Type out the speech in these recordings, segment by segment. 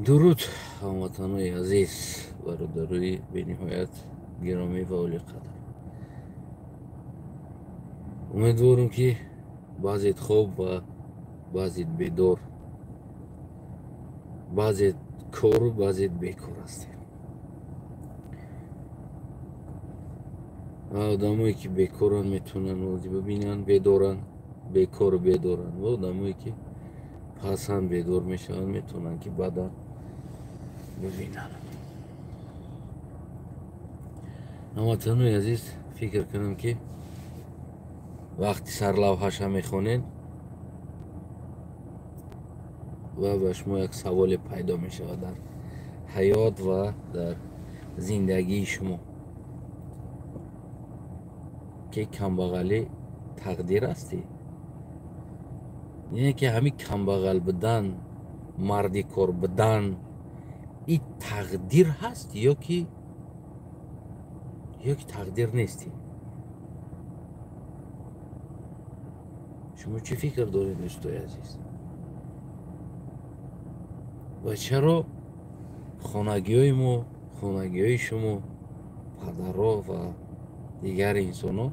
Дуруд, ҳамватанои азиз, бародарои бениҳоят гиромӣ ва олиқадр. Умедворам, ки баъзет хоб ва баъзет бедор, баъзет кору баъзет бекор ҳастем. Ва одамое ки бекоранд, метавонанд ози бибинанд, бедоранд, бекору бедоранд, ва одамое ки пасанд бедор мешаванд, метавонанд ки баъдан бибинанд. Ҳамватанои азиз, фикр кунам, ки вақти сарлавҳаша мехонед ва ба шумо як саволе пайдо мешавад дар ҳаёт ва дар зиндагии шумо, ки камбағалӣ тақдир астӣ, яъне ки ҳамин камбағал будан, марди кор будан и тақдир ҳаст ё ки тақдир нестӣ? Шумо чӣ фикр доред, дӯстои азиз? Ва чаро хонагиҳои мо, хонагиҳои шумо, падарро ва дигар инсонҳо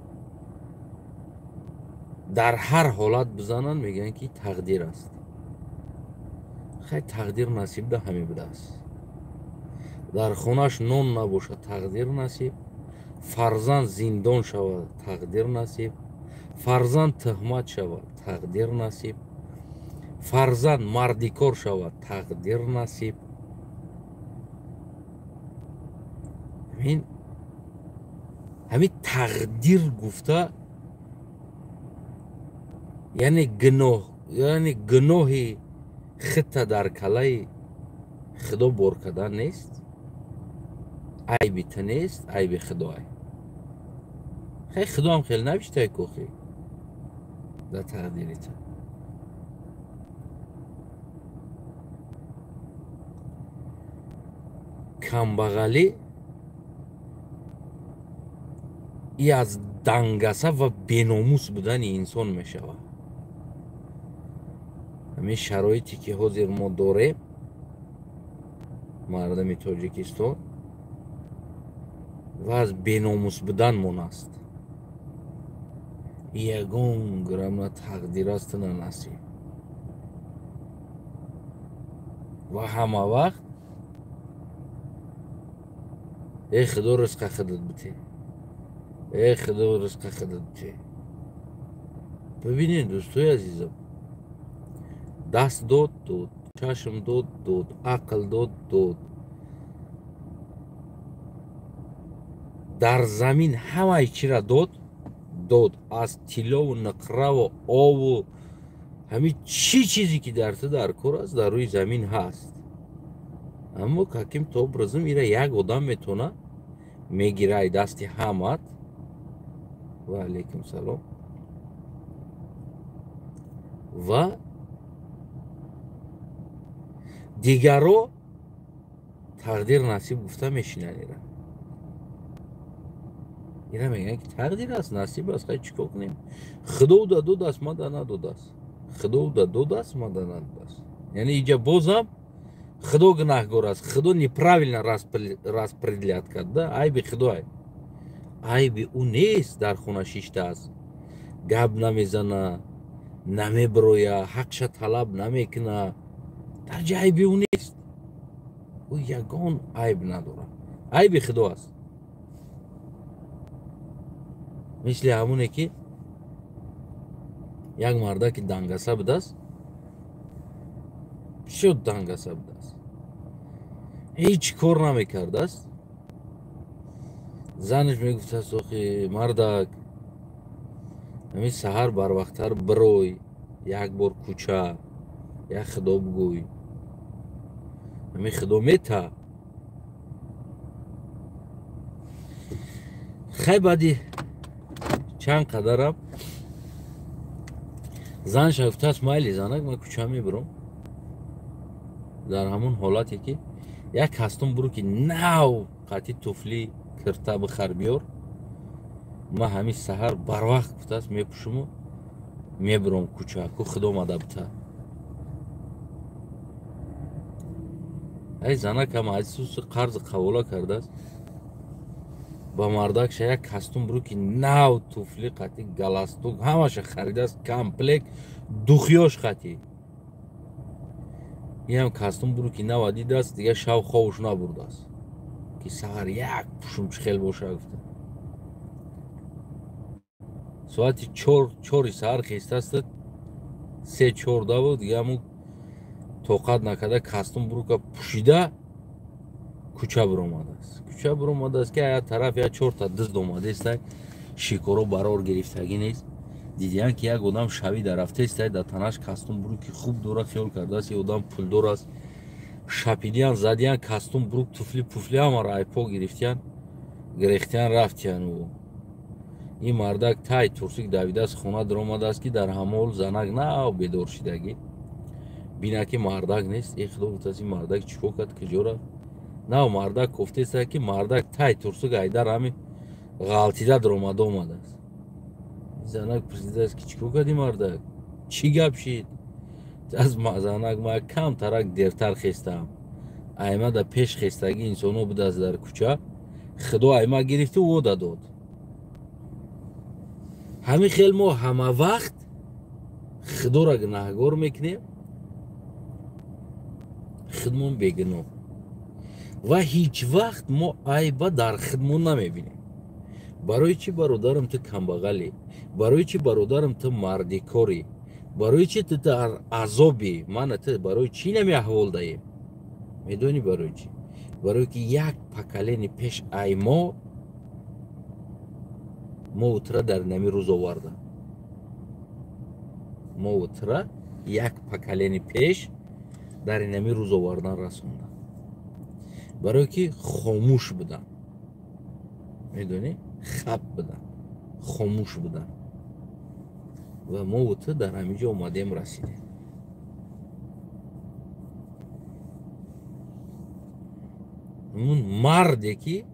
дар ҳар ҳолат бизананд, мегӯянд, ки тақдир аст? Хай, тақдир насибда ҳамин будааст. Дар хонаш нон набошад, тақдир насиб, фарзанд зиндон шавад, тақдир насиб, фарзанд тӯҳмат шавад, тақдир насиб, фарзанд мардикор шавад, тақдир насиб. Ҳамин тақдир гуфта, яъне гуноҳ, яъне гуноҳи худта дар калаи Худо бор кардан нест? Айби ту нест, айби Худоай. Хай, Худоам хеле навиштае кохи дар тақдири ту. Камбағалӣ и аз дангаса ва беномус будани инсон мешавад. Ҳамин шароите ки ҳозир мо дорем, мардами Тоҷикистон, ва аз беномус буданмон аст. Ягон грамм на тақдир асту, на насиб. Ва ҳама вақт: «Эй Худо, ризқа худат бите, эй Худо, ризқа худат бите». Бибинед, дӯстои азизам, даст дод, дод, чашм дод, дод, ақл дод, дод, дар замин ҳамаи чира дод, дод, аз тиллову нуқраву обу ҳамин чӣ чизе ки дар ту дар кор аст, дар рӯи замин ҳаст. Аммо каким-то образом ира як одам метавона мегира ай дасти ҳамат. Ва алайкум салом. Ва дигаро тақдир насиб гуфта мешинанд. Ира мегӯянд, ки тақдир аст, насиб аст. Хай, чӣ кор кунем? Худо да додааст, мада надодааст. Худо да додааст, мада надодааст. Яъне иҷа бозам Худо гунаҳгор аст. Худо неправильно распределять карда. Айби Худоай, айби ӯ нест. Дар хона шиштааст, гап намезана, намебироя, ҳақша талаб намекуна. Дар ҷа айби ӯ нест, ӯ ягон айб надорад, айби Худо аст. Мисли ҳамоне ки як мардаки дангаса будааст, бисёр дангаса будааст, ҳеҷ кор намекардааст. Занаш мегуфтааст: «Охи мардак, ҳамин саҳар барвақттар бирой, як бор кӯча, як Худо бигӯй, ҳамин Худо мета». Хай, баъди чанд қадарам занша гуфтааст: «Майли, занак, ман кӯча мебиром, дар ҳамон ҳолате ки як костюм буру, ки нав қатъи туфли кирта бихар, биёр, ман ҳамин саҳар барвақт, — гуфтааст, — мепӯшуму мебиром кӯча, ку Худо мада бита». Ай занакам азисуси қарз қавола кардааст. Ба мардакша як костюм брюки нав, туфли қати, галстук ҳамаша харидааст, комплект духиёш қати. Инам костюм брюки нава дидааст, дига шав хобуш набурдааст, ки саҳар як пушум чӣ хел боша гуфта. Соати 4 саҳар хестааст, 3-4 буд, дига ҳамун тоқат накарда костюм брюка пӯшида кӯча биромадааст. Кӯча биромадааст, ки як тараф як 4та дизд омадааст, шикоро барор гирифтагӣ нест. Дидиян, ки як одам шавӣ дарафтааст, дар танаш костюм брюки хуб дора, хиёл кардааст, ин одам пулдор аст. Шапидиян, задиян, костюм брюк, туфли пуфли ҳамаро айпо гирифтиян, гирехтиян, рафтиян. Ӯ ин мардак тай турсик давидааст, хона даромадааст, ки дар ҳамол занак нав бедор шидагӣ. Бина, ки мардак нест. Э, худо гуфтааст, ин мардак чӣ кор кард, куҷо рафт? Нав мардак кофтеста, ки мардак тай турсук айдар ҳами ғалтида даромада омадааст. Занак пурсидааст, ки чӣ кор кардӣ, мардак, чӣ гап шид? Аз занак: ма камтарак дертар хестаам, айма да пеш хестагӣ инсонҳо будааст дар кӯча, худо айма гирифту вода дод. Ҳамин хел мо ҳама вақт худоро гунаҳгор мекунем, худмон бегуноҳ, ва ҳеҷ вақт мо айба дар худмон намебинем. Барои чӣ, бародарам, ту камбағалӣ? Барои чӣ, бародарам, ту мардикорӣ? Барои чӣ ту дар азобӣ? Мана ту барои чӣ нами аҳвол даем? Медонӣ барои чӣ? Барое ки як поколение пеш ай мо мо утра дар нами рӯз оварда, мо утра як поколение пеш дар инами рӯз овардан расонда. Барое ки хомӯш будан, медонӣ, хап будан, хомӯш будан, ва мо ту дар ҳамин ҷо омадем, расидем. Ҳамун марде ки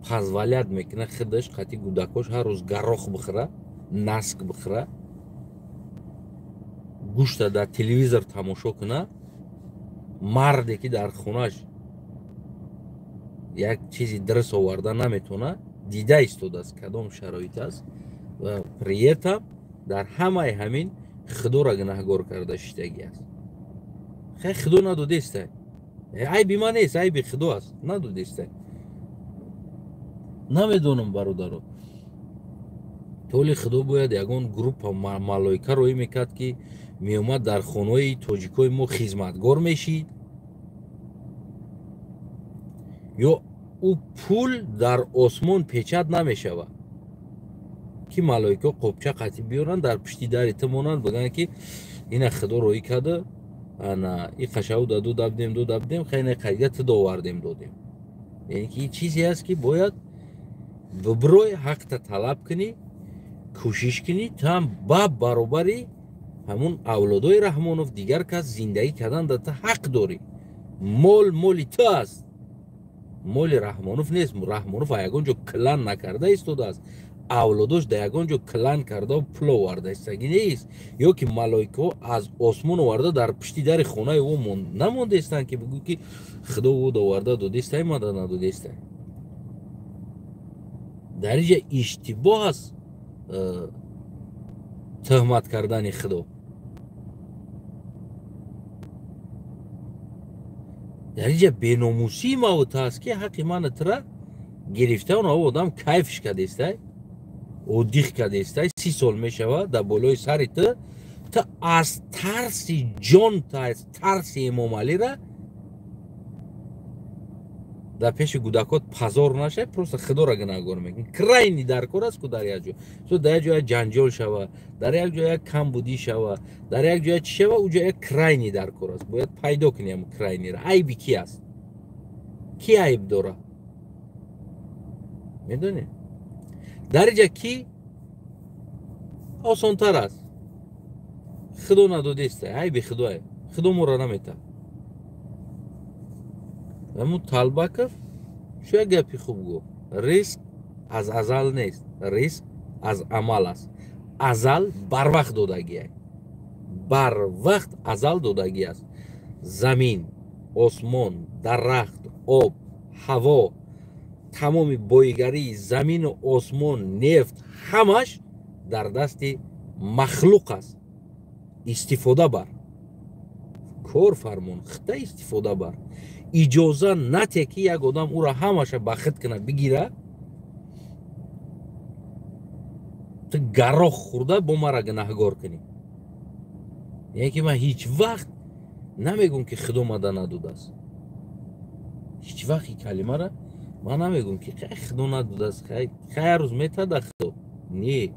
позволять мекунад худаш қати гудакош ҳар рӯз горох бихӯра, наск бихӯра, гӯшта дар телевизор тамошо куна, марде ки дар хонаш як чизи дурст оварда наметавона, дида истодааст кадом шароит аст, ва при этом дар ҳамаи ҳамин худоро гунаҳгор карда шиштагӣ аст. Хай, худо надодеста, айби ман нест, айби худо аст, надодеста. Намедонам, бародаро, толи худо бояд ягон группа малоика роӣ мекард, ки меомад дар хонаҳои тоҷикои мо хизматгор мешид, ё ӯ пул дар осмон печать намешавад, ки малоика қопча қатӣ биёранд, дар пушти дари ту монанд, бигӯянд, ки ина худо роӣ карда, ана и қашаву да дода будем, дода будем, хайна қайда ту довардем, додем. Яъне ки чизе аст, ки бояд биброй, ҳақта талаб кунӣ, кӯшиш кунӣ, ту ҳам ба баробари ҳамун авлодои Раҳмонов, дигар кас зиндагӣ кардан да ту ҳақ дорӣ. Мол моли ту аст, моли Раҳмонов нест. Раҳмонов ягон ҷо клан накарда истодааст, авлодош да ягон ҷо клан карда пул оварда истагӣ нест, ё ки малоикаҳо аз осмон оварда дар пушти дари хонаи ӯ намондаистанд, ки бигӯ, ки худо ӯ оварда додистай, мада надодистай. Дар инҷа иштибоҳ аст тӯҳмат кардани худо. Дар инҷа беномусии мавт аст, ки ҳаққи мана тура гирифта, он одам кайфш кардестай, оддих кардестай, 30 сол мешавад дар болои сари ту. Ту аз тарси ҷон, аз тарси Эмомалира дар пеши гудакот пазор нашай, просто худоро гунаҳгор мекунӣ. Крайний дар кор аст ку дар як ҷо, со дар як ҷо як ҷанҷол шава, дар як ҷо як камбудӣ шава, дар як ҷо чӣ шава, ӯ ҷо як крайний дар кор аст. Бояд пайдо кунӣ ҳам крайний ра. Айби ки аст, ки айб дора, медонӣ? Дар инҷа ки осонтар аст: худо надодеста, айби худое, худо моро наметавад. Ҳамун Талбаков чӣ як гапи хуб гуфт: ризқ аз азал нест, ризқ аз амал аст. Азал барвақт додагиа, барвақт азал додагӣ аст. Замин, осмон, дарахт, об, ҳаво, тамоми боигарии замину осмон, нефт, ҳамаш дар дасти махлуқ аст. Истифода бар, кор фармон, хита истифода бар. Иҷоза нате ки як одам ӯра ҳамаша ба хит кина бигира, ту гароҳ хӯрда бо мара гунаҳгор кунӣ. Яъне ки ман ҳеҷ вақт намегӯм ки худо мада надодааст. Ҳеҷ вақт ин калимара ман намегӯм ки хай худо надодааст, хай ҳар рӯз метада худо. Не,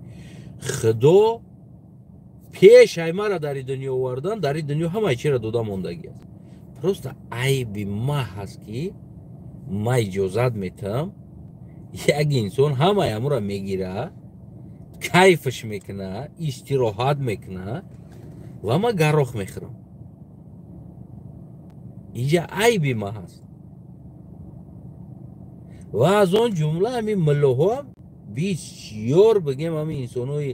худо пеш ай мара дар ин дунё овардан, дар ин дунё ҳамаи чиро дода мондагӣ аст. Просто айби ма ҳаст ки ма иҷозат метаҳам як инсон ҳамаи амура мегира, кайфаш мекуна, истироҳат мекуна ва ма гароҳ мехӯрам. Инҷа айби ма ҳаст. Ва аз он ҷумла ҳамин муллоҳоам бисёр, бигем, ҳамин инсонҳои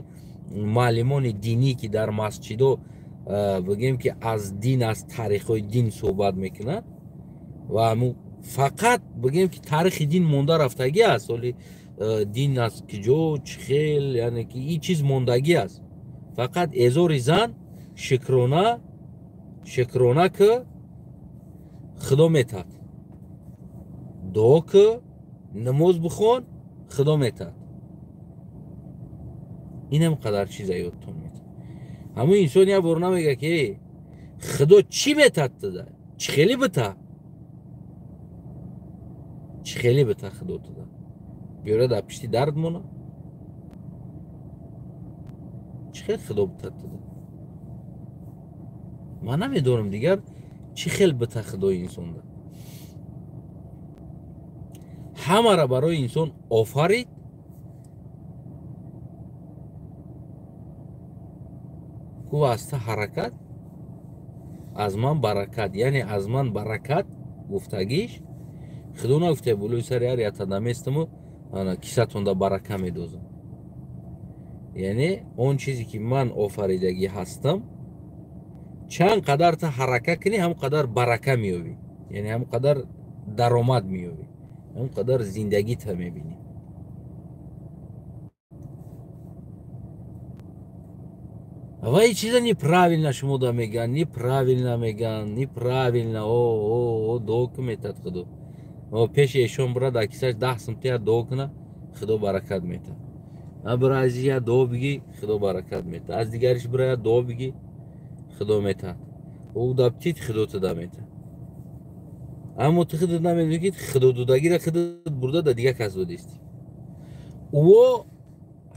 муаллимони динӣ ки дар масҷидо, бигем ки аз дин, аз таърихҳои дин суҳбат мекунанд ва фақат бигем ки таърихи дин монда рафтагӣ аст. Оли дин аз киҷо, чӣ хел, яъне ки ин чиз мондагӣ аст. Фақат эзори зан шукрона, шукрона ки худо метад, дуо ки, намоз бихон, худо метад. Инам қадар чиза ёдтон метад. Ҳамун инсон як бор намега ки худо чӣ метад туда, чӣ хеле бита, чӣ хеле бита худо туда, биёра дар пишти дард мона, чӣ хел худо битад туда. Ман намедонам дигар чӣ хел бита худои инсонда. Ҳамара барои инсон офарид, гуфт аз та ҳаракат, аз ман баракат, яъне аз ман баракат гуфтагиш худо нагуфта болои сари ҳар якта наместаму ана кисатонда барака медозам. Яъне он чизе ки ман офаридагӣ ҳастам, чанд қадар та ҳарака кунӣ, ҳам қадар барака меёбӣ, яъне ҳам қадар даромад меёбӣ, ҳам қадар зиндагита мебинӣ. Ва ин чиза неправильно шумо да меган, неправильно меган, неправильно. О, о, о, дуо ки метад худо. О, пеши эшон бира дар кисаш 10 сум тия дуо куна, худо баракат метад. А бира аз я дуо бигӣ, худо баракат метад. Аз дигариш бира я дуо бигӣ, худо метад. Ӯ даптит, худо туда метад. Аммо ту худат намедонӣ ки худо додагиро худат бурда да дигар кас додистӣ. Ӯ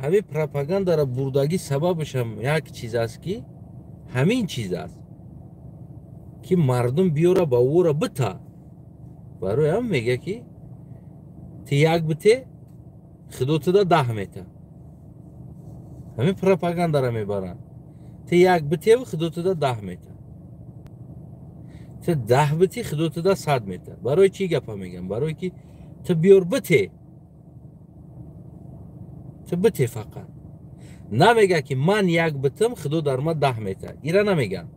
ҳамин пропагандара бурдагӣ сабабашам як чиз аст ки ҳамин чиз аст ки мардум биёра ба ӯра бита. Барои ҳам мега ки ту як бите, худо туда 10 мета. Ҳамин пропагандара мебаранд. Ту як битеву худо туда 10 мета. Ту 10 бити, худо туда 100 мета. Барои чӣ гапа мегам? Барои ки ту биёр бите, ту бите фақат. Намега ки ман як битам, худо дар ман 10 мета. Ира намеган.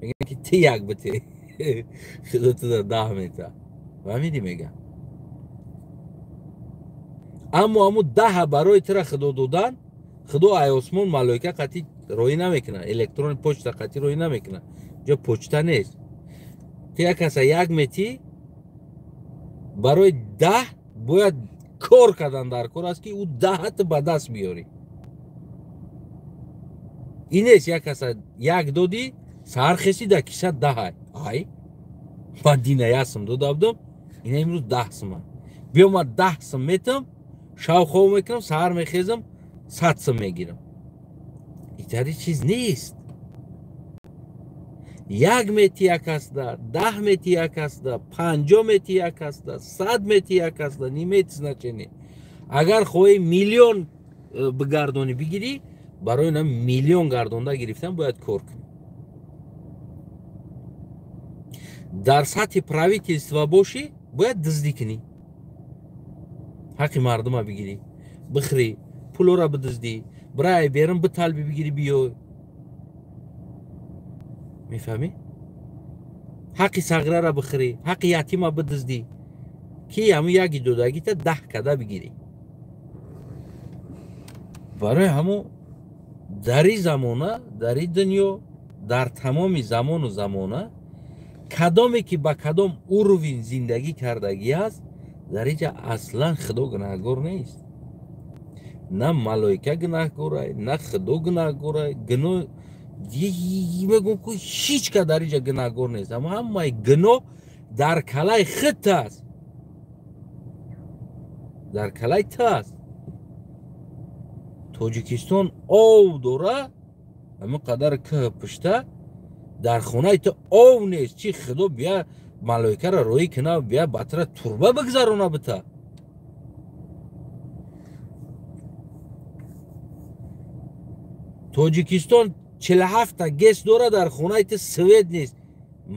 Меган ки ту як бите, худо туда 10 мета. Фаҳмидӣ меган? Аммо ҳамун 10 барои тура худо додан, худо ай осмон малоика қатъи роҳӣ намекунад, электрони почта қатъи роҳӣ намекунад. Ҷо почта нест. Ту як каса як метӣ, барои 10 бояд кор кардан дар кор аст ки ӯ 10 ту ба даст биёрӣ. Ин нест як каса як додӣ, саҳар хесӣ дар киса 10. Ай, ман дина як сум дода будам, ина имрӯз 10 сум. Биё ман 10 сум метам, шав хоб мекунам, саҳар мехезам, 100 сум мегирам. Итари чиз нест. Як мети як аста, 10 мети як аста, 50 мети як аста, 100 мети як аста, не имеет значения. Агар хоҳӣ миллион бигардонӣ бигирӣ, барои нам миллион гардонда гирифтан бояд кор кунӣ. Дар сатҳи правительства бошӣ, бояд дуздӣ кунӣ, ҳаққи мардума бигирӣ, бихӯрӣ, пулора бидуздӣ, бирай берун биталбӣ бигирӣ биёй. Мефаҳмӣ? ҳаққи сағирара бихӯрӣ, ҳаққи ятима бидуздӣ, ки ҳамун яки додагита 10 када бигирӣ. Барои ҳамун дар ин замона, дар ин дунё, дар тамоми замону замона кадоме ки ба кадом уровень зиндагӣ кардагӣ аст, дар инҷа аслан Худо гунаҳгор нест. На малоика гунаҳгорай, на Худо гунаҳгорай. Гуноҳ мегӯм ку ҳеҷ кас дар инҷа гунаҳгор нест. Аммо ҳамаи гуноҳ дар калаи худ аст, дар калаи ту аст. Тоҷикистон ов дора, ҳамин қадар кӯҳ пушта, дар хонаи ту ов нест. Чи Худо бия малоикаро роҳӣ куна, бия ба тура турба бигзарона бита. Тоҷикистон 47 ГЭС дора, дар хонаи ту свет нест.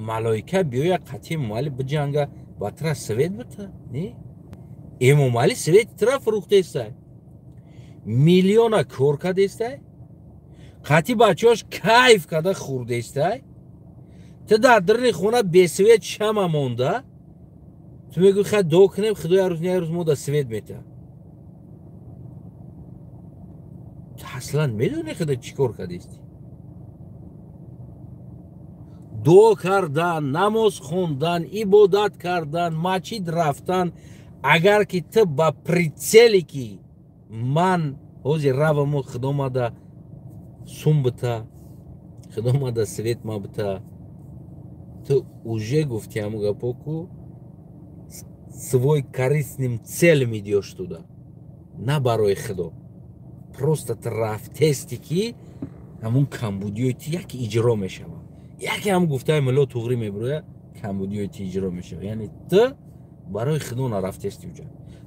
Малоика биёя қатъи Эмомалӣ биҷанга, ба тура свет бита? Не, Эмомалӣ свет тура фурӯхтестай, миллиона кор кардестай, қатъи бачаҳош кайф карда хӯрдестай. Ту дар даруни хона бесвет шама монда, ту мегӯӣ хай дуо кунем, Худо як рӯз не як рӯз мо да свет мета. Ту аслан медонӣ Худо чӣ кор кардести? Дуо кардан, намоз хондан, ибодат кардан, масҷид рафтан, агар ки ту ба прицеле ки ман ҳозир раваму Худо мада сум бита, Худо мада свет ма бита, ту уже гуфти ҳаму гапо ку свой корыстным целям идёшь туда, на барои Худо. Просто ту рафтести ки ҳамун камбудиёи ту яке иҷро мешавад. Яке ҳам гуфтаи милло туғрӣ мебироя, камбудиёи ту иҷро мешавад. Яъне ту барои Худо нарафтести уҷа,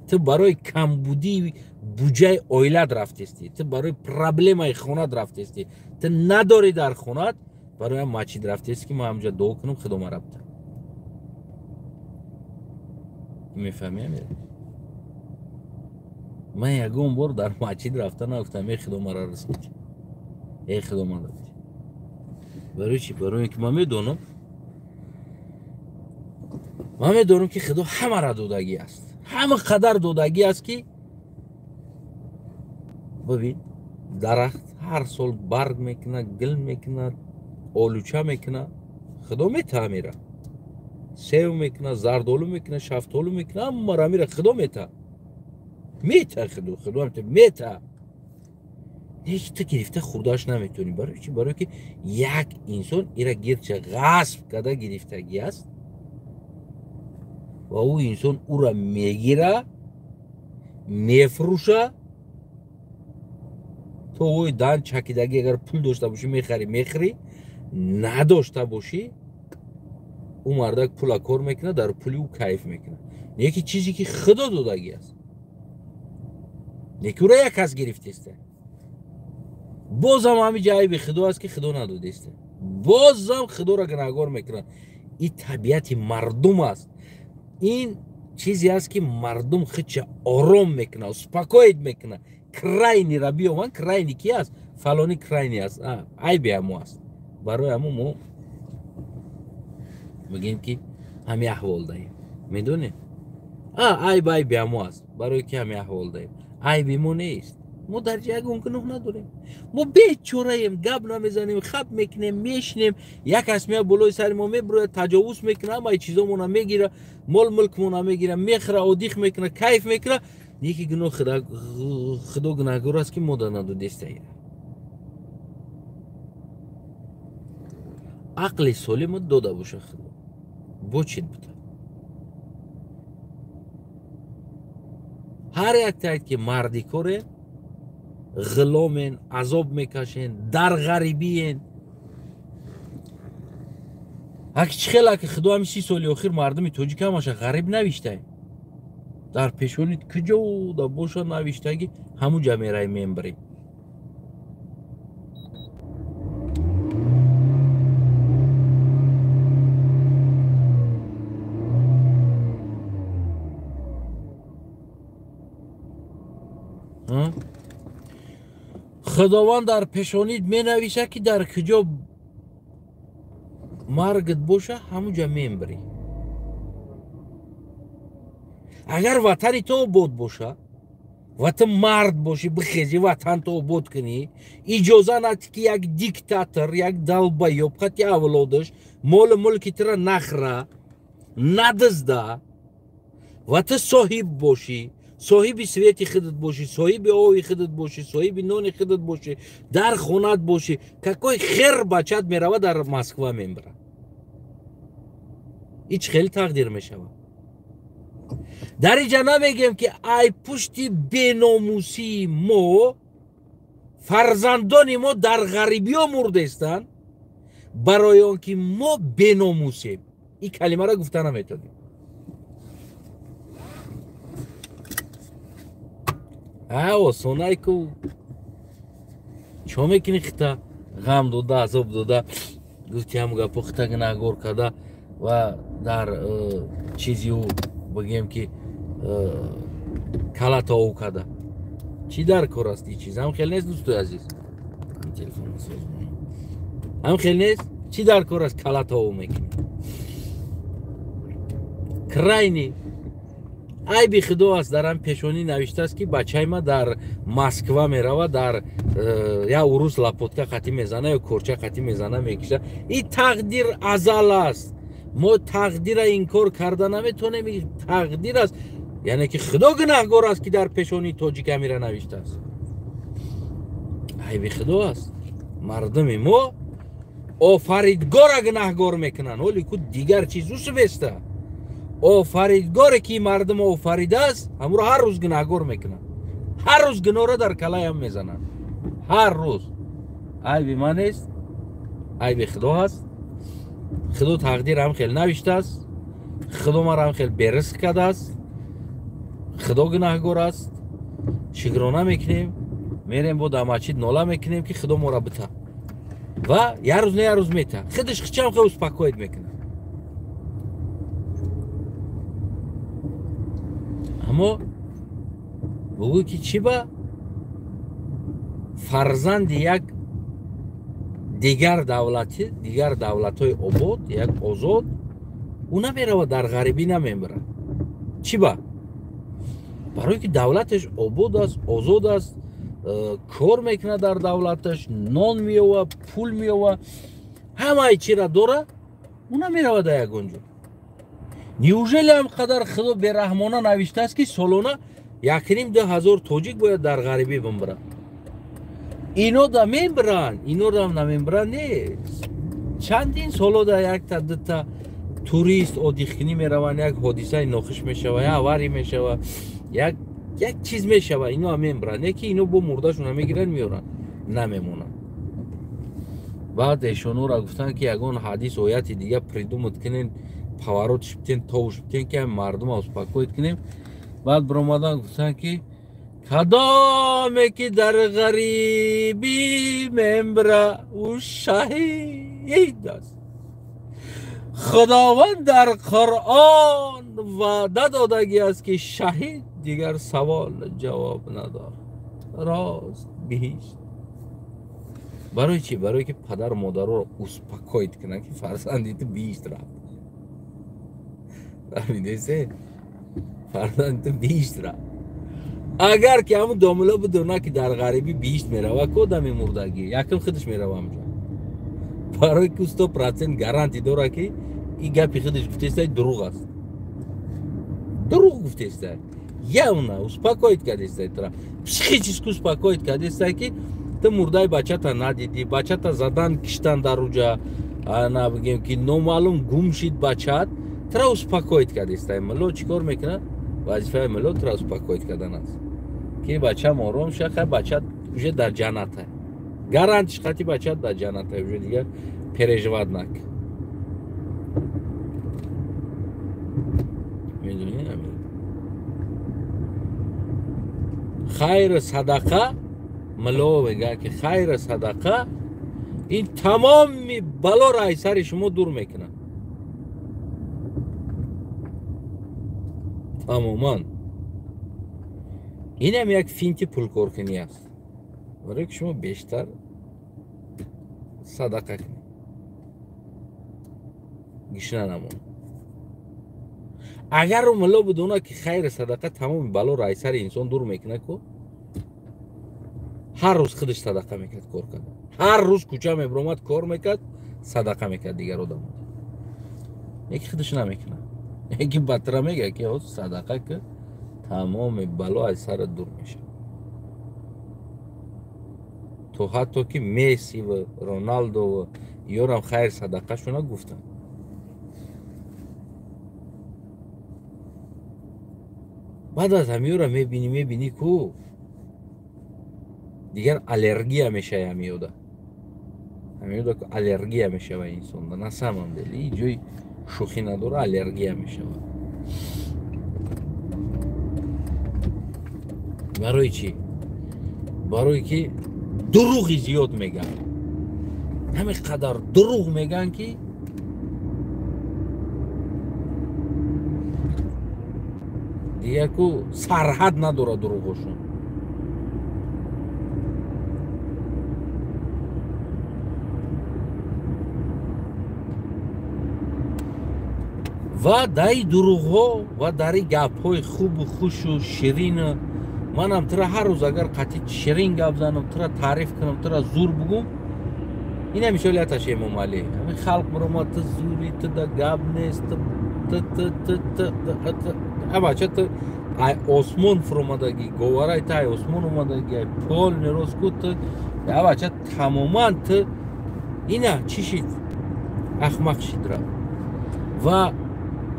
ту барои камбудии буҷаи оилат рафтести, ту барои проблемаи хонат рафтести. Ту надорӣ дар хонат, барои ҳам масҷид рафтести ки ман ҳамҷа дуо кунам, Худо мара бита. Мефаҳмӣ? Ман ягон бор дар масҷид рафта нагуфтам эй Худо мара ризқ бити, эй Худо мара бити. Барои чӣ? Барои ин ки ман медонам, ки Худо ҳамаро додагӣ аст, ҳама қадар додагӣ аст ки бибин, дарахт ҳар сол барг мекунад, гил мекунад, олуча мекунад, Худо метаҳа мера, сев мекунад, зардолу мекунад, шафтолу мекунад, ҳамаро мера Худо метаҳа, метаҳа Худо, Худо метаҳа. Не ки ту гирифта хӯрдааш наметавонӣ. Барои чӣ? Барои ки як инсон ира гирча ғасб карда гирифтагӣ аст ва ӯ инсон ӯра мегира, мефурӯша, то ой дан чакидагӣ агар пул дошта бошӣ мехарӣ, мехӯрӣ, надошта бошӣ ӯ мардак пула кор мекунад, дар пули ӯ кайф мекунад. Не ки чизе ки Худо додагӣ аст, не ки ӯра як кас гирифтеста. Бозам ҳамин ҷайби Худо аст ки Худо надодеста, бозам Худоро гунаҳгор мекунад. Ин табиати мардум аст, ин чизе аст ки мардум худша ором мекунад, успокоит мекунад. Крайниро биёванд, крайни ки аст? Фалони крайни аст, айби ҳамо аст. Барои ҳамо мо мегӯем ки ҳамин аҳвол даем, медонед? Айб айби ҳамо аст, барои ки ҳамин аҳвол даем. Айби мо нест, мо дар ягон гуноҳ надорем, мо бечораем, гап намезанем, хап мекунем, мешинем. Як кас меяд болои сари мо мебирояд, таҷовуз мекунад, ҳамаи чизомона мегира, мол мулкмона мегира, мехӯра, одих мекунад, кайф мекунад. Не ки гуноҳ Худо гунаҳгор аст ки мо да надодестаира. Ақли солимо дода боша Худо, бо чит бута. Ҳар як таид ки марди коре, ғиломен, азоб мекашен, дар ғарибиен. Ҳаки чӣ хела ки Худо ҳами 30 соли охир мардуми тоҷик ҳамаша ғариб навиштае. Дар пешонит куҷо да боша навиштагӣ, ҳамун ҷа мерай мембирӣ. Худованд дар пешонид менависад ки дар куҷо маргат боша, ҳамуҷа мембирӣ. Агар ватани ту обод боша ва ту мард бошӣ, бихезӣ ватанто обод кунӣ, иҷоза надӣ ки як диктатор, як долбоёб хати авлодаш молу мулки тура нахра, надизда ва ту соҳиб бошӣ, соҳиби свети худат бошӣ, соҳиби ови худат бошӣ, соҳиби нони худат бошӣ, дар хонат бошӣ, какой хер бачат мерава дар Москва мембира? Ҳеҷ хеле тақдир мешавад. Дар инҷа намегем ки ай пушти беномусии мо фарзандони мо дар ғарибиё мурдестанд, барои он ки мо беномусем. Ин калимаро гуфта наметонем. Осонай ку чо мекунӣ? Хита ғам дода, азоб дода, гуфти ҳам гапо хита гунаҳгор карда ва дар чизи ӯ бигем ки калата ов карда. Чӣ дар кор аст ин чиз? Ҳам хел нест, дӯстои азиз? Ҳам хел нест? Чӣ дар кор аст калата ов мекунӣ? Крайни айби худо аст. Дар ҳам пешонӣ навиштааст ки бачаи ма дар Москва мерава, дар я урус лапотка қатӣ мезана ё корча қатӣ мезана, мекиша. Ин тақдир азал аст. Мо тақдира инкор карда наметонем. Ин тақдир аст, яъне ки худо гунаҳгор аст ки дар пешонии тоҷик амира навиштааст. Айби худо аст. Мардуми мо офаридгора гунаҳгор мекунанд, ҳоле ку дигар чиз усубеста. Офаридгоре ки мардум офаридааст, ҳамуро ҳар рӯз гунаҳгор мекунанд, ҳар рӯз гуноҳро дар калаям мезананд, ҳар рӯз. Айби ман нест, айби худо ҳаст. Худо тақдир ҳам хел навиштааст, худо маро ҳам хел беризқ кардааст, худо гунаҳгор аст. Шукрона мекунем, мерем бо дар масҷид нола мекунем ки худо моро бита ва як рӯз не як рӯз мета. Худаш хичам хел успокоит мекунад. Аммо бугӯй ки чӣ ба фарзанди як дигар давлати, дигар давлатҳои обод, як озод, ӯ намеравад дар ғарибӣ намемирад. Чӣ ба? Барое ки давлаташ обод аст, озод аст, кор мекунад дар давлаташ, нон меёва, пул меёва, ҳамаи чиро дора, ӯ намеравад дар ягон ҷо. Неужели ҳам қадар худо бераҳмона навиштааст ки солона 1,5-2 ҳазор тоҷик бояд дар ғарибӣ бимбирад? Ино да мембиранд, ино дам намембиранд, не. Чандин соло да якта дута турист одихкунӣ мераванд, як ҳодисаи нохуш мешава, як авария мешава, як чиз мешава, ино ҳам мембиранд. Не ки ино бо мурдашона мегиранд, меоранд, намемонанд. Баъд эшонора гуфтанд ки ягон ҳадис, ояти дига придумат кунен, поворот шибтен, тов шибтен ки мардума успокоит кунем. Баъд биромадан гуфтанд ки кадоме ки дар ғарибӣ мембира, ӯ шаҳид аст. Худованд дар Қуръон ваъда додагӣ аст ки шаҳид дигар савол ҷавоб надорад, рост биҳишт. Барои чӣ? Барое ки падару модароро успокоит кунанд ки фарзанди ту биҳишт рафт. Фаҳмидесе? Фарзанди ту биҳишт рафт. Агар ки ҳамун домуло бидона ки дар ғарибӣ биҳишт мерава, ку одами мурдагӣ якм худаш мерава ҳамҷо. Барои ки 100% гарантӣ дора ки ин гапи худаш гуфтеста дурӯғ аст. Дурӯғ гуфтеста. Явно успокоит кардеста тура. Психически успокоит кардеста ки ту мурдаи бачата надидӣ, бачата задан киштан дар уҷа, ана бигем ки номаълум гум шид бачат, тура успокоит кардеста. Мулло чӣ кор мекунад? Вазифаи мулло тура успокоит кардан аст. Ки бачам ором ша, хай бачат уже дар ҷанната. Гарантиш хати бачат дар ҷанната, уже дигар переживать нак. Медонӣ амин? Хайру садақа, мулло мегӯяд ки хайру садақа ин тамоми балоро аз сари шумо дур мекунад. Тамоман. Инам як финти пулкоркунӣ аст. Барое ки шумо бештар садақа кунед. гишна намон. Агар мулло бидона ки хайри садақа тамоми балоро аз сари инсон дур мекунад, ку ҳар рӯз худаш садақа мекард, кор кард. Ҳар рӯз кӯча мебиромад, кор мекард, садақа мекард дигар одам. Яки худаш намекунад. Яки батра мега ки ҳоз садақа ки тамоми бало аз сарат дур мешавад. То ҳатто ки Месси ва Роналдо ва ёрам хайр садақашона гуфтанд. Баъд аз ҳамиёра мебинӣ, мебинӣ ку дигар аллергия мешава ҳамиёда. Ҳамиёда ку аллергия мешава инсонда. На самом деле, ин ҷои шӯхӣ надора, аллергия мешава. Барои чӣ? Барои ки дурӯғи зиёд мегӯянд. Ҳамин қадар дурӯғ мегӯянд ки дигар ку сарҳад надорад дурӯғошон. Ва дар ин дурӯғҳо ва дар ин гапҳои хубу хушу ширину манам тура ҳар рӯз агар қатъи ширин гап занам, тура таъриф кунам, тура зур бугум, ина мисоли аташ Эмомалӣ. Ҳамин халқ биромад, ту зури, ту да гап нест, ту ту ту ту ту бача ту ай осмон фуромадагӣ, говарай ту ай осмон омадагӣ, ай пол мерос ку ту я бача тамоман ту ина чӣ шид? Ахмақ шид рафт. Ва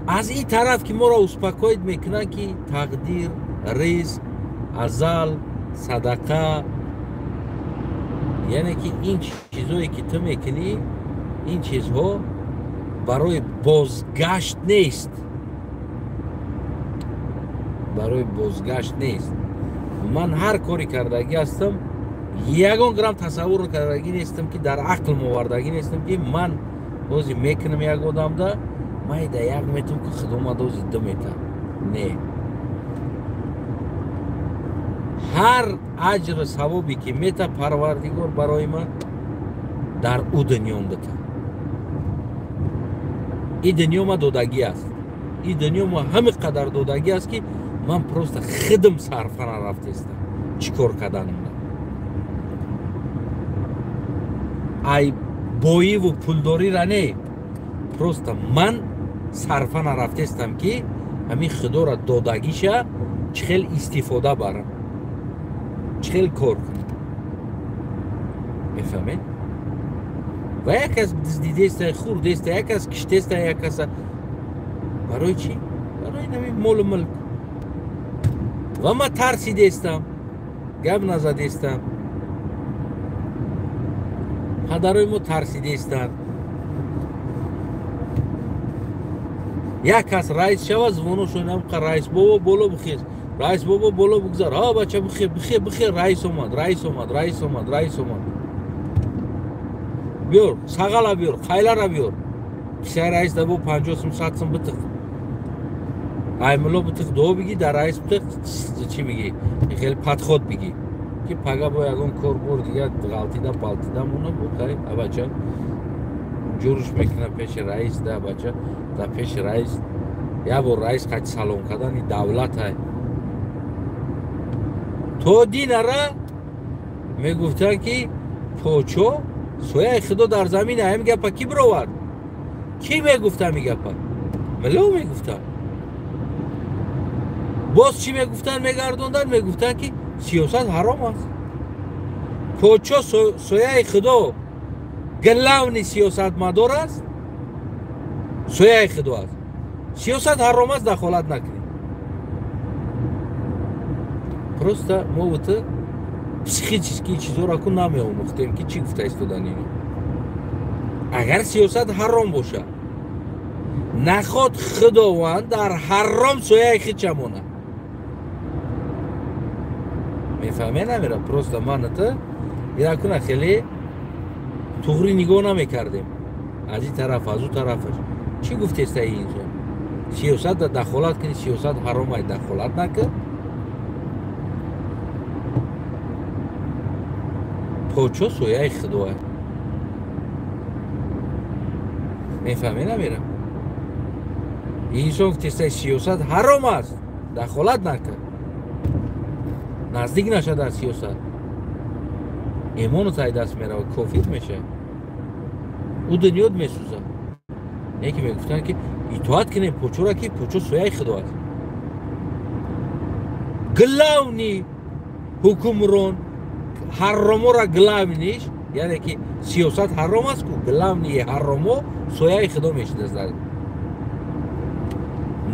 аз ин тараф ки моро успокоит мекунанд ки тақдир, ризқ, азал, садақа, яъне ки ин чизое ки ту мекунӣ, ин чизҳо барои бозгашт нест. Барои бозгашт нест. Ман ҳар кори кардагӣ ҳастам, ягон грамм тасаввур кардагӣ нестам ки дар ақлм овардагӣ нестам ки ман бози мекунам як одамда, ман да як метам ки худо ма дози ду мета. Не. Ҳар аҷру савобе ки мета Парвардигор барои ман дар ӯ дунём бита. Ин дунё ма додагӣ аст. Ин дунё ма ҳамин қадар додагӣ аст ки ман просто худам сарфа нарафтестам чӣ кор карданамда. Ай боиву пулдорира не, просто ман сарфа нарафтестам ки ҳамин худоро додагиша чӣ хел истифода барам, чӣ хел кор кунам. Мефаҳмед? Ва як кас дуздидеста, хурдеста, як кас киштеста, як каса. Барои чӣ? Барои ҳамин молу мулк. Ва ман тарсидестам, гап назадестам. Падарои мо тарсидестанд. Як кас раис шава, звоношон ҳамқа раис бобо боло бихез, раис бобо боло бигзар, ҳа бача бихе, бихе, бихе, раис омад, раис омад, раис омад, раис омад. Биёр, сағала биёр, қайлара биёр. Кисаи раис да бо 50 сум, 100 сум битиқ. Ай мулло битиқ, дуо бигӣ, дар раис битиқ, чӣ бигӣ? Хеле подход бигӣ. Ки пага бо ягон кор бор дигар ғалтида палтида мона бо қай, а бача ҷурш мекунад пеши раис да бача, да пеши раис. Я бор раис қати салом кардани давлат ай. То динара мегуфтанд ки почо сояи худо дар замин ҳамин гапа ки бировард? Ки мегуфт ҳамин гапа? Милло мегуфтанд. Боз чӣ мегуфтанд? Мегардонданд, мегуфтанд ки сиёсат ҳаром аст. Почо сояи худо главни сиёсатмадор аст, сояи худо аст. Сиёсат ҳаром аст, дахолат накунед. Просто мо вута психически чизоро ку намеомӯхтем ки чӣ гуфта истодан ино. Агар сиёсат ҳаром бошад, наход худованд дар ҳаром сояи худша монад. Мефаҳме намера? Просто ман та иракуна хеле туғри нигоҳ намекардем. Аз ин тараф, аз ӯ тарафаш. Чӣ гуфтеста ин инсон? Сиёсат да дахолат кунӣ, сиёсат ҳаром ай, дахолат накун. Почо сояи худо ай. Мефаҳме намера? Инсон гуфтеста сиёсат ҳаром аст, дахолат накард, наздик наша дар сиёсат, имону тай даст мерава, кофир мешавад, ӯ дунёд месӯзад. Яке мегуфтанд ки итоат кунем почура, ки почу сояи худо аст. Главни ҳукмрон ҳаромора главниш, яъне ки сиёсат ҳаром аст ку, главни ҳаромо сояи худо мешидаст.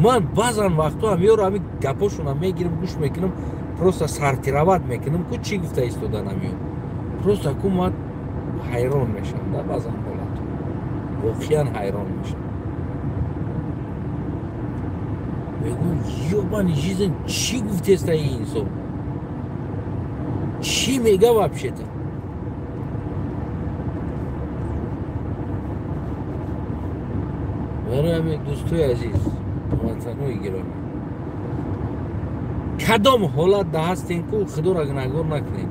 Ман баъзан вақтҳо ҳамёро ҳами гапошона мегирам, гӯш мекунам, просто сартирават мекунам ку чӣ гуфта истодан ҳамё. Просто ку ман ҳайрон мешавам дар баъзан ҳолатҳо, воқеан ҳайрон мешавам. Мегӯям ёбани жизнь, чӣ гуфтеста ин инсон, чӣ мега вообще-то? Барои ҳамин дӯстои азиз, ватанои гиромӣ, кадом ҳолат да ҳастем ку худоро гунаҳгор накунед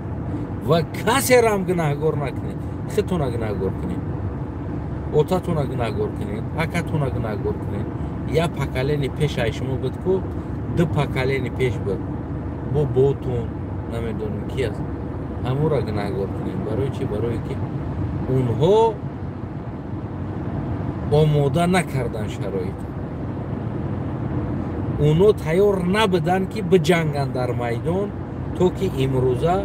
ва касерам гунаҳгор накунед, худтона гунаҳгор кунед, отатона гунаҳгор кунед, акатона гунаҳгор кунед. Як поколени пеш ай шумо буд ку, ду поколени пеш буд, бо ботун намедонем ки аст, ҳамура гунаҳгор кунед. Барои чи? Барое ки онҳо омода накардан шароит, онҳо тайёр набуданд ки биҷанганд дар майдон, то ки имрӯза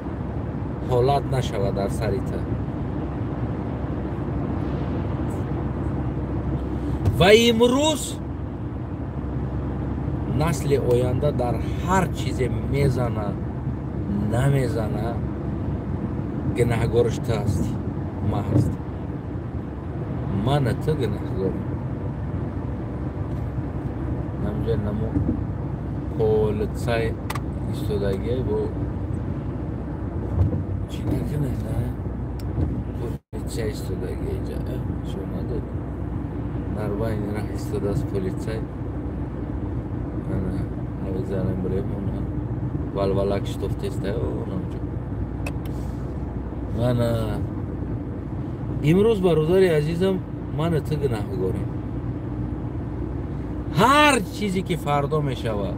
ҳолат нашавад дар сари та. Ва имрӯз насли оянда дар ҳар чизе мезана намезана, гунаҳгориш ту ҳастӣ, ман ҳастам, мана ту гунаҳгорам. Ҳамҷа намо полицай истодагия бо чӣ накунед, полицай истодагия иҷа шо надод, дар байни раҳ истодааст полицай. Ана авизарам бирем, она валвалак шитофтеста онамҷо. Мана имрӯз бародари азизам, мана ту гунаҳгорем. Ҳар чизе ки фардо мешавад,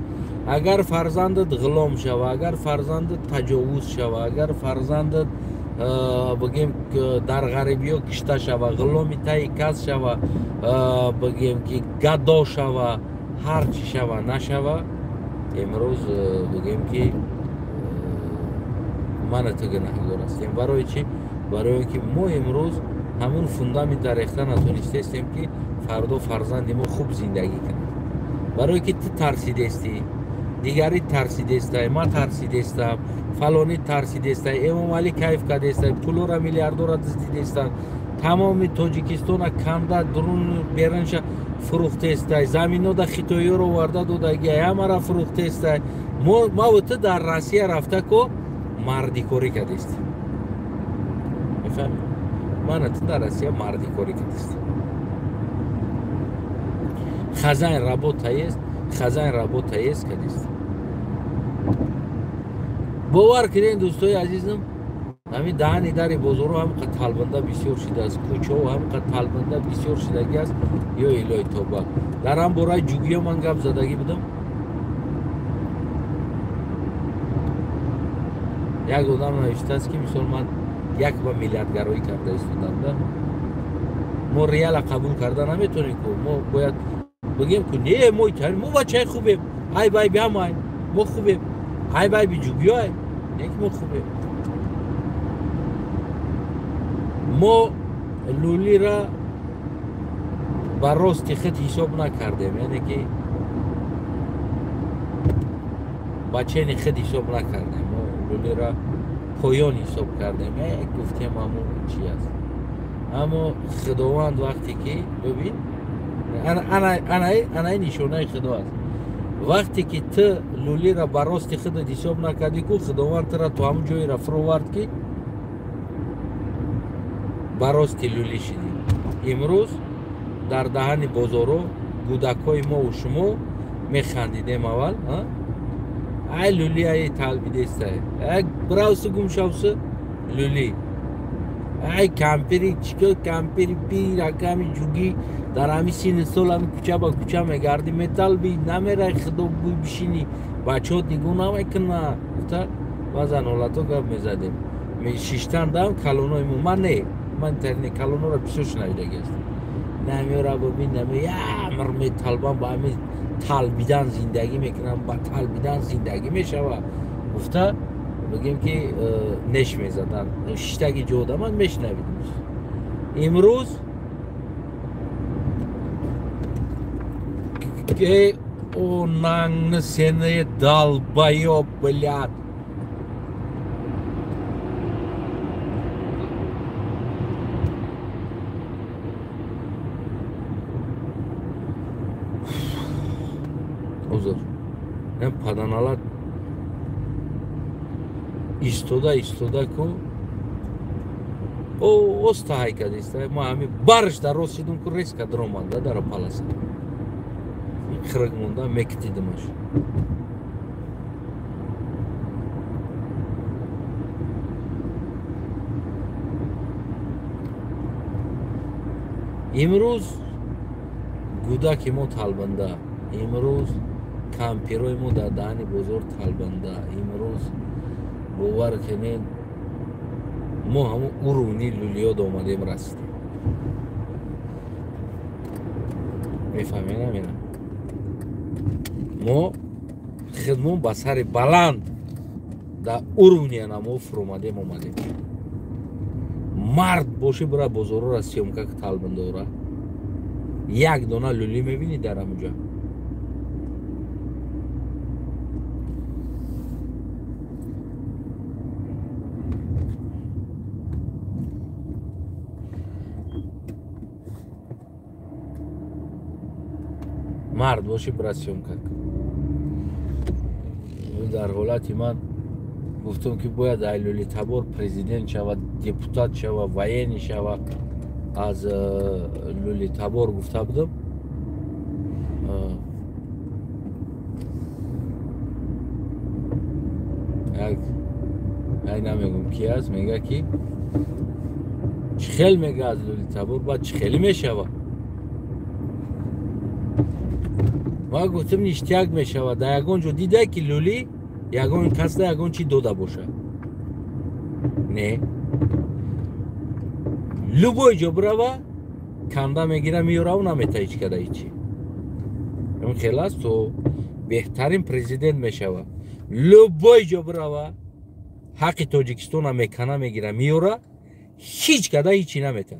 агар фарзандат ғулом шава, агар фарзандат таҷовуз шава, агар фарзандат бигем дар ғарибиё кишта шава, ғуломи таи кас шава, бигем ки гадо шава, ҳар чӣ шава нашава, имрӯз бигем ки мана ту гунаҳгор ҳастем. Барои чӣ? Барои он ки мо имрӯз ҳамун фундамента рехта натонистестем ки фардо фарзанди мо хуб зиндагӣ кунад. Барое ки ту тарсидестӣ, дигари тарсидестай, ман тарсидестам, фалонӣ тарсидестай, Эмомалӣ кайф кардестай, пулора миллиардора дуздидестанд, тамоми Тоҷикистона канда дурун берунша фурӯхтестай, заминода хитоиёро оварда додагиай, ҳамара фурӯхтестай. Маву ту дар Россия рафта ку мардикорӣ кардестӣ. Мефаҳмӣ? Мана ту дар Россия мардикорӣ кардестӣ. Хозяин работа есть, хозяин работа есть кардест. Бовар кунед дӯстои азизам, ҳамин даҳани дари бозорҳо ҳамқа талбанда бисёр шидааст, кӯчаҳо ҳамқа талбанда бисёр шидагӣ аст. Ё илоҳи тоба. Дар ҳам бораи ҷугиё ман гап задагӣ будам. Як одам навиштааст ки мисол ман як ба миллиардгароӣ карда истодам, да? Мо реала қабул карда наметонем ку, мо бояд бигем ку не, мо итари, мо бачаи хубем, ай бай биамай, мо хубем, ай бай биҷугиёй, не ки мо хубем. Мо лулира ба рости худ ҳисоб накардем, яъне ки ба чени худ ҳисоб накардем, мо лулира поён ҳисоб кардем, гуфтем ҳамон чи аст. Аммо Худованд вақте ки бибин, анаи нишонаи Худо аст. Вақте ки ту лулира ба рости худат ҳисоб накардӣ ку, Худованд тура то ҳамон ҷойера фуровард ки ба рости лулӣ шидӣ. Имрӯз дар даҳани бозоро гӯдакҳои мову шумо механдидем аввал, ай лули, ай талбидестай, ай бравсу гумшавсу лули. Ай кампири чико кампири пир аками ҷугӣ дар ҳами синни сол ҳами кӯча ба кӯча мегардӣ металби намерай худо буй бишинӣ бачаҳот нигоҳ намекуна гуфта баъзан ҳолатҳо гап мезадем. Шиштан дам калонои мо ман не ман тарне калонора бисёр шунавидаги ҳастам. Намеёра бибин намеямр металбам ба ҳами талбидан зиндагӣ мекунам ба талбидан зиндагӣ мешава гуфта бигем ки неш мезадан шиштаги ҷода ман мешунавидам. Имрӯз онаңны сені долбоёб, блядь. Узр. Ин паданалат истода истода ку о оста ҳайкадиста. Ма ҳами барш дар рост шидум ку резко даромада дар паласа. Хирг монда мекитидимаш. Имрӯз гӯдаки мо талбанда, имрӯз кампирои мо дар даҳани бозор талбанда, имрӯз бовар кунед мо ҳамон уровни лулиёд омадем расидем. Мефаҳмед намена? Мо хидмон ба сари баланд дар уровни анамо фуромадем омадем. Мард бошӣ бира бозорора съёмка талбандора. Як дона лулӣ мебинӣ дар ҳамонҷо. Мард бошӣ бира съёмка. Дар ҳолати ман гуфтам ки бояд ай лӯлитабор президент шавад, депутат шавад, военный шавад. Аз лӯлитабор гуфта будам. Як намегум ки аст, мега ки чӣ хел мега аз лӯлитабор баъд чӣ хелӣ мешавад. Ман гуфтам ништяк мешавад. Дар ягон ҷо дида ки лӯлӣ ягон касда ягон чӣ дода бошад. Не. Любой ҷо бирава канда мегира меёраву намета ҳеҷ када ҳечи. Ин хел аст, то беҳтарин президент мешавад. Любой ҷо бирава ҳаққи Тоҷикистона мекана мегира меёра, ҳеҷ када ҳечи намета.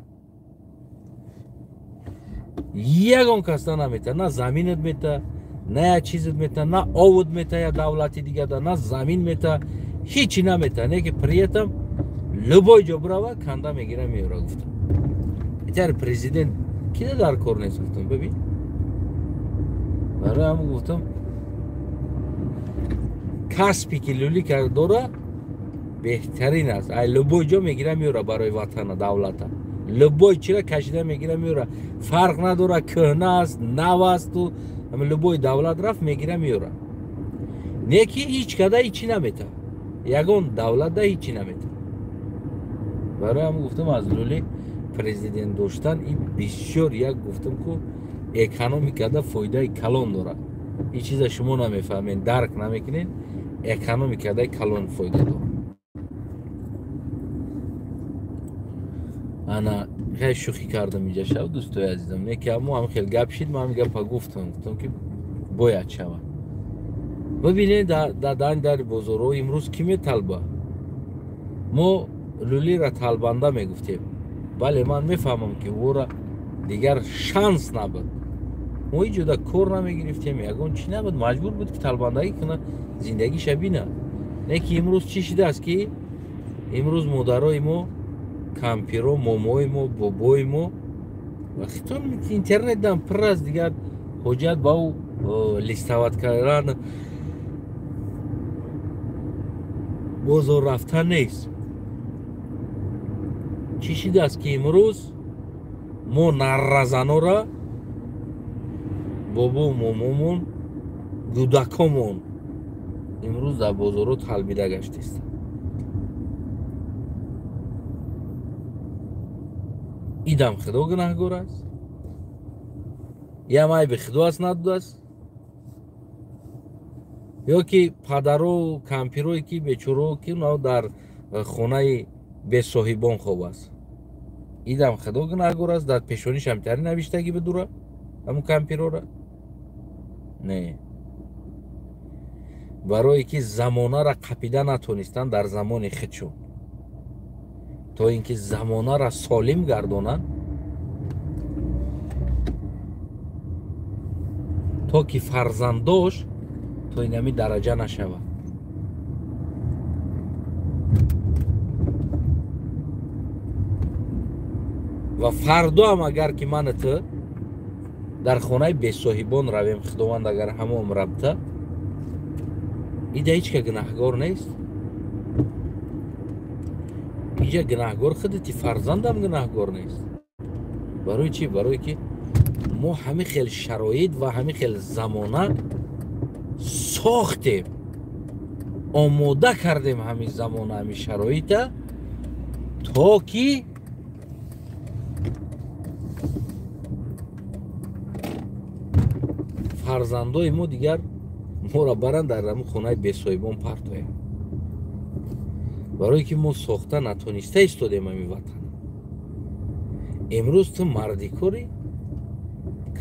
Ягон касда намета, на заминат мета, на як чизат мета, на овод мета я давлати дигада, на замин мета, ҳечи намета. Не ки при этом любой ҷо бирава канда мегира меёра гуфтам. Итар президент кида дар кор нест гуфтам, бибин. Барои ҳамон гуфтам касбе ки лӯлӣ кард дора беҳтарин аст. Ай любой ҷо мегира меёра барои ватана, давлата. Любой чира кашида мегира меёра. Фарқ надора кӯҳна аст, нав асту любой давлат рафт мегира меёра. Не ки ҳеҷ када ҳечи намета. Ягон давлатда ҳечи намета. Барои ҳамон гуфтам аз лӯлӣ президент доштан ин бисёр як гуфтам ку экономикада фоидаи калон дорад. Ин чиза шумо намефаҳмед, дарк намекунед, экономикада калон фоида дорад. Ана хеле шӯхӣ кардам инҷа шав дӯстои азизам. Не ки ҳамо ҳам хел гап шид, ман ҳам гапа гуфтам, гуфтам ки бояд шавад. Бибинед дар даҳани дари бозорҳо имрӯз кӣ металба? Мо лӯлиро талбанда мегуфтем. Бале, ман мефаҳмам ки ӯро дигар шанс набуд. Мо ҳеҷ ҷода кор намегирифтем, ягон чӣ набуд, маҷбур буд ки талбандагӣ кунад, зиндагиша бинад. Не ки имрӯз чӣ шидааст ки имрӯз модарои мо, кампиро, момои мо, бобои мо хитон интернет дам пур аст, дигар ҳоҷат ба ӯ листават кардан бозор рафтан нест. Чӣ шидааст ки имрӯз мо нарразанора бобо момомон, гӯдакомон имрӯз дар бозорҳо талбида гаштаистанд. Идам худо гунаҳгор аст, ям айби худо аст надодааст, ё ки падару кампирое ки бечоро ки онҳо дар хонаи бесоҳибон хоб аст, идам худо гунаҳгор аст. Дар пешониш ҳамтари навиштагӣ бидура ҳамун кампирора? Не, барое ки замонара қапида натонистанд дар замони худшон, то ин ки замонара солим гардонанд, то ки фарзандош то инами дараҷа нашавад. Ва фардоам агар ки ман ту дар хонаи бесоҳибон равем, худованд агар ҳамон рабта, ида ҳеч ка гунаҳгор нест. Иҷа гунаҳгор худати, фарзандам гунаҳгор нест. Барои чӣ? Барое ки мо ҳамин хел шароит ва ҳамин хел замона сохтем, омода кардем ҳамин замона, ҳамин шароита, то ки фарзандои мо дигар моро баранд дар ҳамин хонаи бесоҳибон партоянд. Барое ки мо сохта натониста истодем ҳамин ватан. Имрӯз ту мардикорӣ,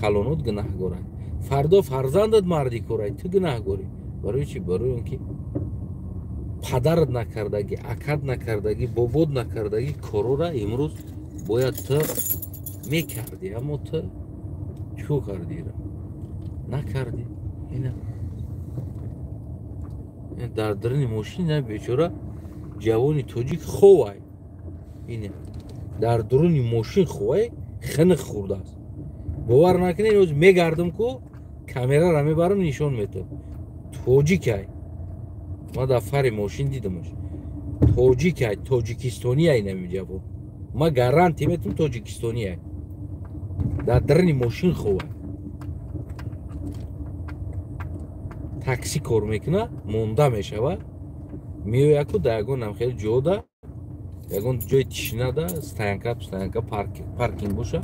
калонот гунаҳгоранд, фардо фарзандат мардикорай, ту гунаҳгорӣ. Барои чӣ? Барои он ки падарат накардагӣ, акат накардагӣ, бобот накардагӣ корора имрӯз бояд ту мекардӣ, аммо ту чӣ кардӣ? Накардӣ. Ина дар даруни мошин бечора ҷавони тоҷик ховай, ина дар дуруни мошин ховай, хиниқ хӯрдааст. Бовар накунед, имрӯз мегардам ку камерара мебарам, нишон метам. Тоҷикай, ма дар фари мошин дидамаш, тоҷикай, тоҷикистониай нами ҷавон, ма гарантия метам тоҷикистониай, дар даруни мошин ховай. Такси кор мекуна, монда мешава, меояд ку дар ягон хеле ҷода, ягон ҷои тишинада, стоянка, паркинг боша,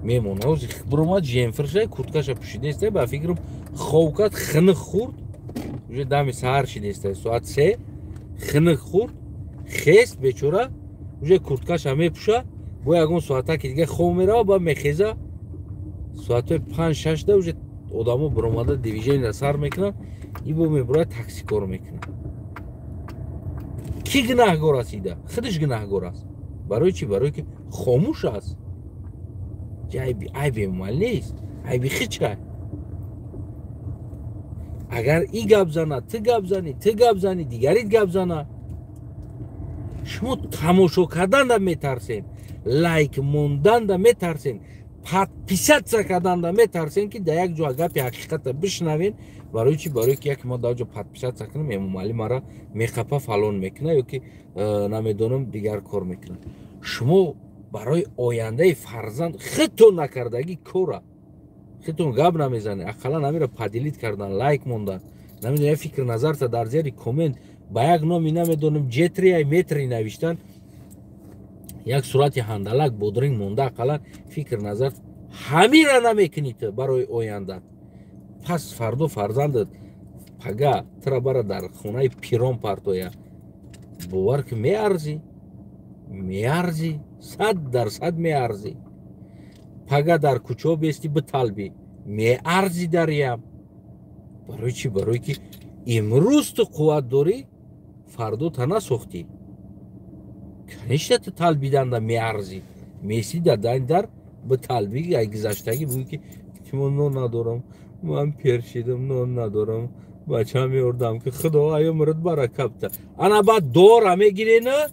мемона. Ози биромад жемфирша, курткаша пӯшидеста, ба фикрам хов кард, хиниқ хӯрд, уже дами саҳар шидеста, соат 3 хиниқ хӯрд, хест бечора, уже курткаша мепӯша, бо ягон соатаки дига хов мерава, ба мехеза соатҳои 5-6 да уже одамо биромада движениеро сар мекунанд, ибо мебурад такси кор мекунад. Ки гунаҳгор аст? Ида худаш гунаҳгор аст. Барои чӣ? Барое ки хомӯш аст. Айби мал нест, айби хичай. Агар и гап зана, ту гап зани, ту гап зани, дигарит гап зана, шумо тамошо карданда метарсен, лайк монданда метарсен, подписаться карданда метарсен, ки дар як ҷо гапи ҳақиқата бишнавен. Барои чӣ? Барое ки як мо дар ҷо подписаться кунам, Эмомалӣ мара мехапа фалон мекуна ё ки намедонам дигар кор мекуна. Шумо барои ояндаи фарзанд худтон накардагӣ кора, худтон гап намезанед, ақаллан ҳаминро поделить кардан, лайк мондан, намедонам фикр назарта дар зери коммент ба як номи намедонам ҷетри метри навиштан, як сурати ҳандалак бодринг монда, ақаллан фикр назар ҳамира намекунӣ ту барои ояндат. Пас фардо фарзандат пага тура бара дар хонаи пирон партоя, бовар ки меарзӣ, меарзӣ, 100% меарзӣ. Пага дар кӯчаҳо бести биталбӣ, меарзӣ дарям. Барои чӣ? Барое ки имрӯз ту қувват дорӣ, фардо та насохтӣ. Конечно ту талбиданда меарзӣ, месӣ дар дар биталбӣ, ай гузаштагӣ бугӯӣ ки мо нон надорам, ман пир шидам, нон надорам, бачам меордам ки худо ай умрат баракабта. Ана баъд дора мегирена,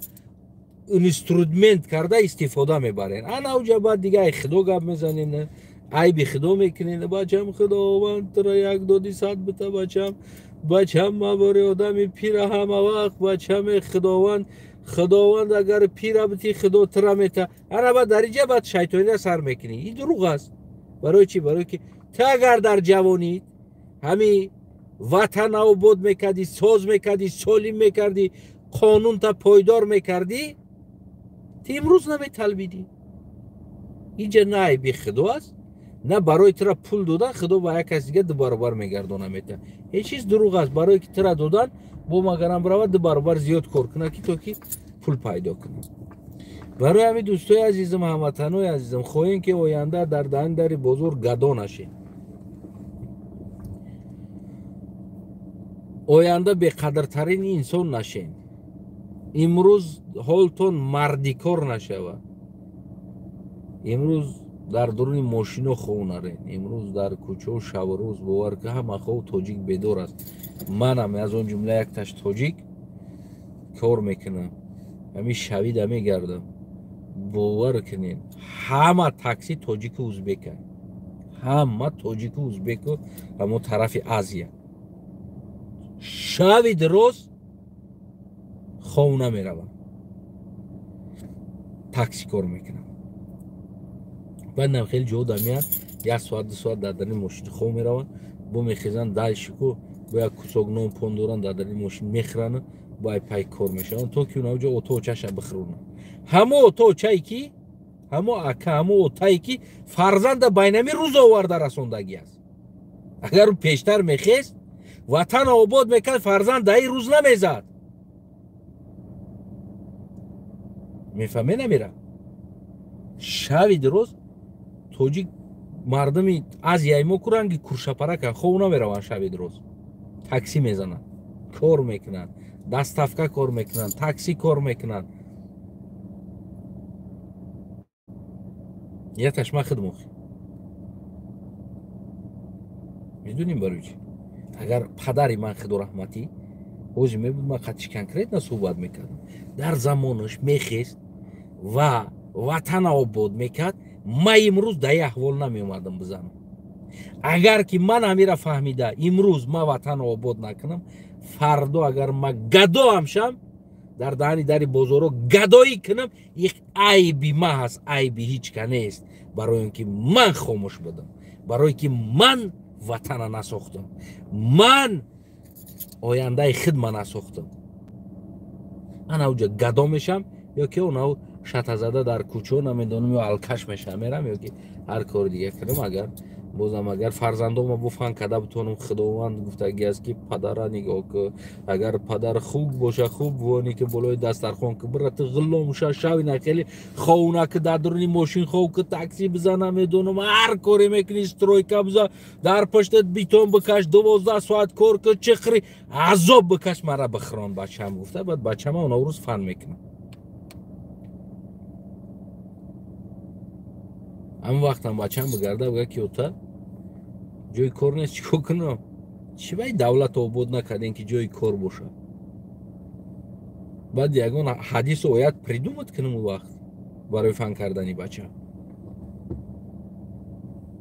инструмент карда истифода мебарен. Ана уҷа баъд дига ай худо гап мезанен, айби худо мекунен. Бачам худованд тура як доди сад бита, бачам, бачам мабори одами пира ҳама вақт, бачаме худованд, худованд агар пира бити худо тура мета. Ана баъд дар инҷа баъд шайтонира сар мекунӣ. Ин дурӯғ аст. Барои чӣ? Барое ки ту агар дар ҷавонӣ ҳамин ватан обод мекардӣ, соз мекардӣ, солим мекардӣ, қонунта пойдор мекардӣ, ту имрӯз наметалбидӣ. Инҷа на айби худо аст, на барои тура пул додан худо ба як кас дига ду баробар мегардона метавад. Ҳеҷ чиз дурӯғ аст. Барое ки тура додан бо магарам равад ду баробар зиёд кор кунад, ки то ки пул пайдо кунад. Барои ҳамин дӯстои азизам, ҳамватанои азизам, хоҳем ки оянда дар даҳани дари бозор гадо нашед. Оянда беқадртарин инсон нашед. Имрӯз ҳолтон мардикор нашавад. Имрӯз дар дуруни мошино хов нарен. Имрӯз дар кӯчао шабу рӯз бовар ки ҳама хов тоҷик бедор аст. Манам аз он ҷумла якташ тоҷик кор мекунам. Ҳамин шавида мегардам. Бовар кунед, ҳама такси тоҷику узбека. Ҳама тоҷику узбеку ҳамо тарафи Азия. Шави дроз хов намеравам. Такси кор мекунам. Баъдам хеле ҷо дамияд, як соат, ду соат дар дари мошин хов мераванд, бо мехезанд дальшику, бо як кусок нон пон доранд, дар дари мошин мехӯранд, бо ай пай кор мешаванд, то ки унаҷо ото очаша бихӯронанд. Ҳамо ото очае ки, ҳамо ака, ҳамо отае ки фарзанда байнами рӯз оварда расондагӣ аст. Агар ӯ пештар мехест, ватан обод мекард, фарзанд даи рӯз намезад. Мефаҳме намера? Шави дроз тоҷик мардуми Азияи мо ку ранги куршапаракан, хов намераванд шави дроз. Такси мезананд, кор мекунанд, доставка кор мекунанд, такси кор мекунанд. Яташ ма хидм охи. Медонем барои чӣ? Агар падари ман худо раҳматӣ ҳозир мебуд, ман қатиш конкретно суҳбат мекардам. Дар замонаш мехест ва ватана обод мекард, ман имрӯз дар ин аҳвол намеомадам бизанам. Агар ки ман ҳамира фаҳмида имрӯз ман ватана обод накунам, фардо агар ман гадоам шам, дар даҳани дари бозоро гадоӣ кунам, ин айби ман ҳаст, айби ҳеҷ ка нест. Барои он ки ман хомӯш будам, барое ки ман ватана насохтам, ман ояндаи хидма насохтам. Ман авҷа гадо мешам ё ки онав шатазада дар кӯчо намедонам, ё алкаш мешам мерам, ё ки ҳар кори дига кунам. Агар бозам агар фарзандома буфан када бутонам, худованд гуфтагӣ аст ки падара нигоҳ кун, агар падар хуб боша, хуб вони ки болои дастархон ки бира ту ғиллом ша, шави нахели ховна ки дар дуруни мошин хов ки такси бизана, медонам ҳар коре мекунӣ, стройка биза, дар пуштат битон бикаш, 12 соат кор ки чихри азоб бикаш, мара бихӯрон бачаам гуфта. Баъд бачама онав рӯз фан мекунам. Ҳамон вақтам бачам бигарда бигӯяд ки ота ҷои кор нест, чӣ кор кунам? Чӣ бай давлат обод накардем ки ҷои кор бошад? Баъд ягон ҳадису оят придумат кунам он вақт барои фан кардани бача,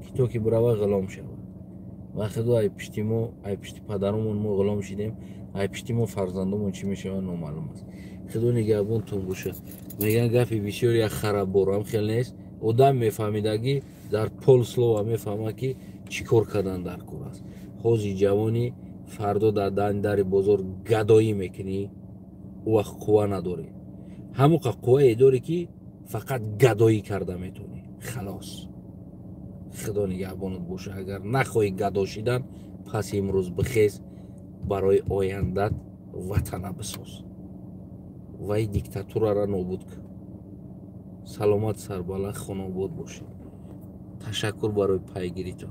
ки то ки бирава ғулом шавад. Ва худо ай пишти мо, ай пишти падаромон мо ғулом шидем, ай пишти мо фарзандомон чӣ мешавад номаълум аст. Худо нигаҳбонтон бошад. Мегӯянд гапи бисёр як хараборам хел нест. Одам мефаҳмидагӣ дар полслова мефаҳмад ки чӣ кор кардан дар кор аст. Ҳозир ҷавонӣ, фардо дар даҳани дари бозор гадоӣ мекунӣ, ӯ вақт қувва надорӣ. Ҳамоқа қуввае дорӣ ки фақат гадоӣ карда метавонӣ. Халос. Худо нигаҳбонат бошад. Агар нахоҳӣ гадо шидан, пас имрӯз бихез, барои ояндат ватана бисоз ва ин диктатурара нобуд кун. Саломат, сарбаланд, хонобод бошед. Ташаккур барои пайгиритон.